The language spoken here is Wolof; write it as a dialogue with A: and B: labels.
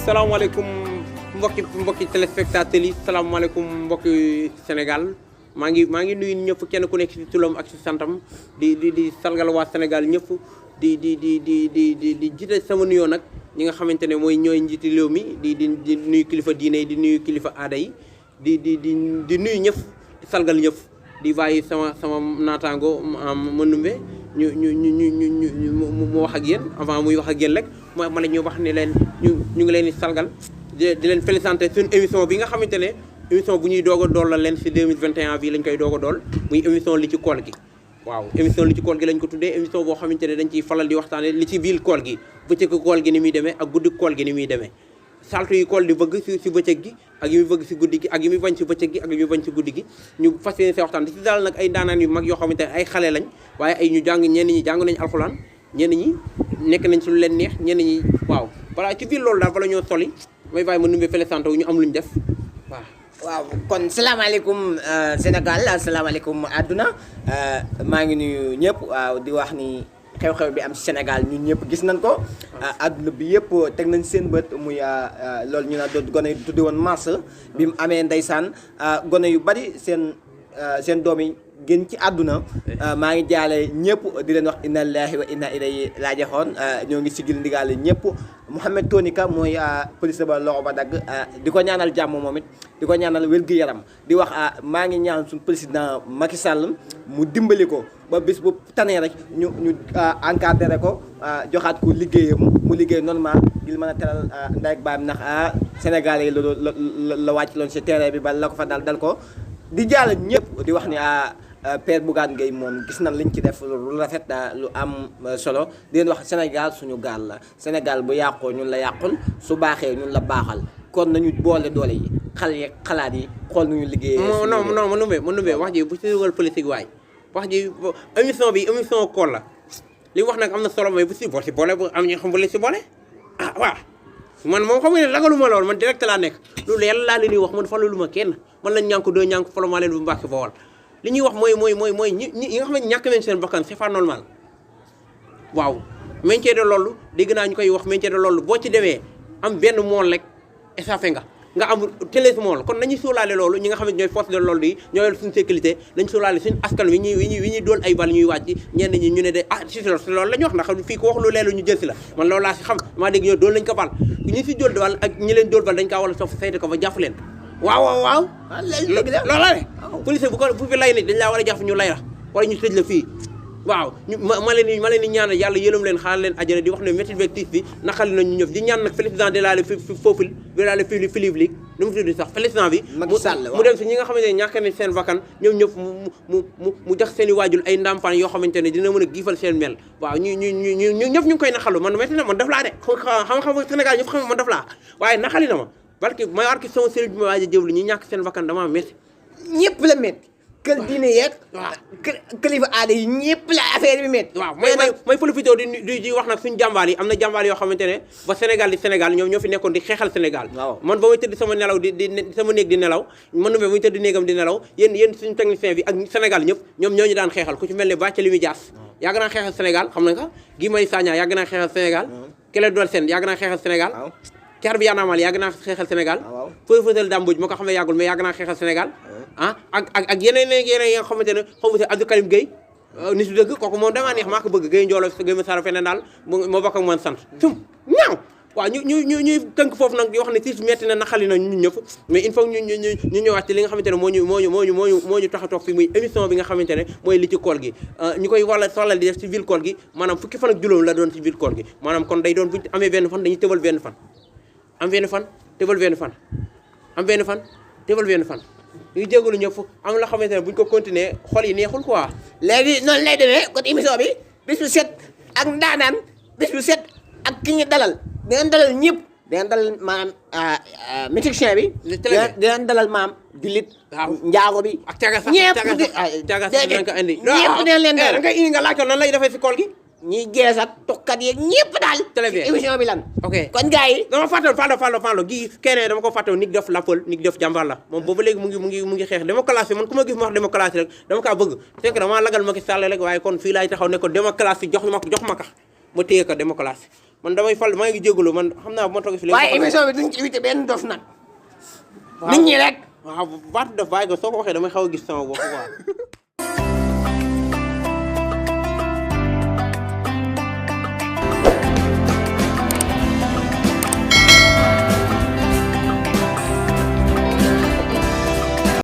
A: salaamaaleykum mbokki téléspectateurs yi salaamaaleykum mbokki Sénégal maa ngi nuyu ñëpp kenn ku nekk ci turam ak ci santam di salgal waa Sénégal ñëpp di jiite sama nuyoo nag ñi nga xamante ne mooy ñooy njiiti réew mi di nuyu kilifa diine yi di nuyu kilifa aada yi di nuyu ñëpp di salgal ñëpp di bàyyi sama naataango Manoumbe mu wax ak yéen avant muy wax ak yéen rek ma la ñu wax ne leen ñu ngi leen di salgal di leen féliciter suñu émission bi nga xamante ne émission bu ñuy doog a dool la leen si 2021 bi lañ koy doog a dool muy émission li ci koor gi waaw émission li ci koor gi lañ ko tuddee émission boo xamante ne dañ ciy falal di waxtaane li ci biir koor gi bëccëg koor gi ni muy demee ak guddi koor gi ni muy demee saltu yi kool di bëgg si bëccëg gi ak yi muy bëgg si guddi gi ak yi muy bañ si bëccëg gi ak yi muy bañ si guddi gi ñu fas yéene see waxtaan di si daal nag ay daanaan yu mag yoo xamante ne ay xale lañ waaye ay ñu jàng ñenn ñi jàng nañ alxuraan ñenn ñi nekk nañ si lu leen neex ñenn ñi waaw voilà ci biir loolu daal bala ñoo soli may bàyyi ma numbee fële sant wu ñu am luñ def
B: waaw kon salaamaaleykum Sénégal asalaamaaleykum àdduna maa ngi nuyu ñëpp waaw di wax ni xew-xew bi am ci Sénégal ñun ñëpp gis nañ ko àdduna bi yëpp teg nañ seen bët muy loolu ñu naan doon gone yu tudde woon mars bi mu amee ndeysaan gone yu bari seen doom yi gën ci àdduna maa ngi jaale ñëpp di leen wax inna lillahi wa inna ilayhi raaji'uun ñoo ngi sigil ndigaale ñëpp Mouhamed Tonika mooy police ba loxo ba dagg di ko ñaanal jàmm moom it di ko ñaanal wér-gu-yaram di wax maa ngi ñaan suñu président Macky Sall mu dimbali ko ba bis bu tanee rek ñu encadré ko joxaat ko liggéeyam mu liggéey normal ngir mën a teral ndey ak baayam ndax Sénégalais yi la wàcc loon si terrain bi ba la ko fa dal ko di jaale ñëpp di wax ni Père Bougane Gueye moom gis nañ liñ ci def lu rafet lu am solo di leen wax Sénégal suñu gaal la Sénégal bu yàqoo ñun la yàqul su baaxee ñun la baaxal kon nañu boole doole yi xalaat yi xool nuñu liggéeyee.
A: non ma numbee wax ji bu ci dugal politique waay wax ji émission bi émission kool la li wax nag am na solo mais bu si boole bu am ñu xam bu la si boole waaw man moom xam nga ne ragaluma lool man direct laa nekk loolu yàlla laa leen di wax man faluluma kenn man lañ ñànk doo ñànk falo maa leen bu Mbàkke Bawol li ñuy wax mooy ñi nga xam ne ñàkk nañ seen bakkan c'est pas normal waaw maintien de loolu dégg naa ñu koy wax maintien de loolu boo ci demee am benn mool rek échappé nga am télés mool kon nañuy suulaale loolu ñi nga xam ne ñooy force de l'ordre yi ñooy suñu sécurité nañ suulaale suñu askan wi ñuy doon ay bal ñuy wàcc ñenn ñi ñu ne de si loolu la ñu wax ndax fii ko wax lu leelu ñu jël si la man loolu laa si xam maa dégg ñoo doon lañ ko bal ñi si jël bal ak ñi leen dool bal dañ kaa war a sof sayte ko ba jàpp leen waaw loola ne police bu fi lay nit dañ laa war a jàpp ñu lay la wala ñu tëj la fii waaw ma leen di ñaanal yàlla yërëm leen xaaral leen àjjana di wax ne métti beeg tiis bi naqali nañu ñëf di ñaan nag président de la foofu de la République nu mu tudd sax président bi mu dem si ñi nga xamante ne ñàkk nañ seen bakkan ñoom ñëpp mu jox seen i waajur ay ndàmpaan yoo xamante ne dina mën a giifal seen mel waaw ñu ñëpp ñu ngi koy naqalu man métti na man daf laa de xam Sénégal ñëpp xam man daf laa waaye naqali na ma barki ma war ki sama sëriñ bi ma waaj a jëwlu ñu ñàkk seen bakkan dama métti
B: ñëpp la métti kër diine yeeg kilifa aada yi ñëpp la affaire bi métti
A: waaw may profité di wax nag suñu jàmbaar yi am na jàmbaar yoo xamante ne ba Sénégal di Sénégal ñoom ñoo fi nekkoon di xeexal Sénégal man ba may tëdd sama nelaw di sama néeg di nelaw man nu muy tëdd néegam di nelaw yéen suñu technicien bi ak Sénégal ñëpp ñoom ñoo ñu daan xeexal ku ci mel ne Barthélémy Dias yàgg naa xeexal Sénégal xam na nga Guy Marius Sagna yàgg naa xeexal Sénégal Clédor Sène yàgg naa xeexal Sénégal Thierno Badiane Amal yàgg naa xeexal Sénégal Feugeul Dambodj ma ko xam ne yàggul mais yàgg naa xeexal Sénégal ak yeneen yi nga xamante ne xamante Abdou Karim Gueye nit su dëgg kooku moom damaa neex maa ko bëgg Gueye Ndiolo Gueye ma sara feneen daal moo bokk ak man sant ñaaw waaw ñuy tënk foofu nag di wax ne tiis metti na naqali na ñun ñëpp mais il faut ñu ñëwaat ci li nga xamante ne moo ñu tax a toog fi muy émission bi nga xamante ne mooy li ci koor gi ñu koy wala soxlal di def ci biir koor gi maanaam fukki fan ak juróom la doon ci biir koor gi maanaam kon day doon buñ amee benn fan dañuy tëbal benn fan am benn fan tëbal benn fan am benn fan tëbal benn fan ñu jégalu ñëpp am la xamante ne buñ ko continuer xol yi neexul quoi
B: léegi noonu lay demee kon émission bi bis bu set ak ndaanaan bis bu set ak ki ñu dalal dinañ dalal ñëpp dinañ dalal maam musicien bi dinañ dalal maam jullit njaago bi
A: ak cagas
B: ñëpp
A: dinañ ko indi
B: ñëpp dinañ leen dalal
A: nga indi nga laaj ko nan lay defee si kool gi
B: ñiy gees ak tokkat yeeg ñëpp daal.
A: très bien
B: émission bi lan.
A: ok
B: kon gars yi.
A: dama fàttali gi keneen dama ko fàttali Nick Doff Lapol Nick Doff jàmbaar la moom boobu léegi mu ngi xeex démocratie man ku ma gis ma wax démocratie rek dama kaa bëgg c'est que dama lagal Macky Sall rek waaye kon fii laay taxaw ne ko démocratie jox ma ka ma téye ko démocratie man damay fal maa ngi jégalu man xam naa bu ma toog fi léegi.
B: waaye émission bi duñ ci invité benn dof nag. nit ñi rek.
A: waaw baatu dof bàyyi ko soo ko waxee damay xaw a gis sama bopp quoi.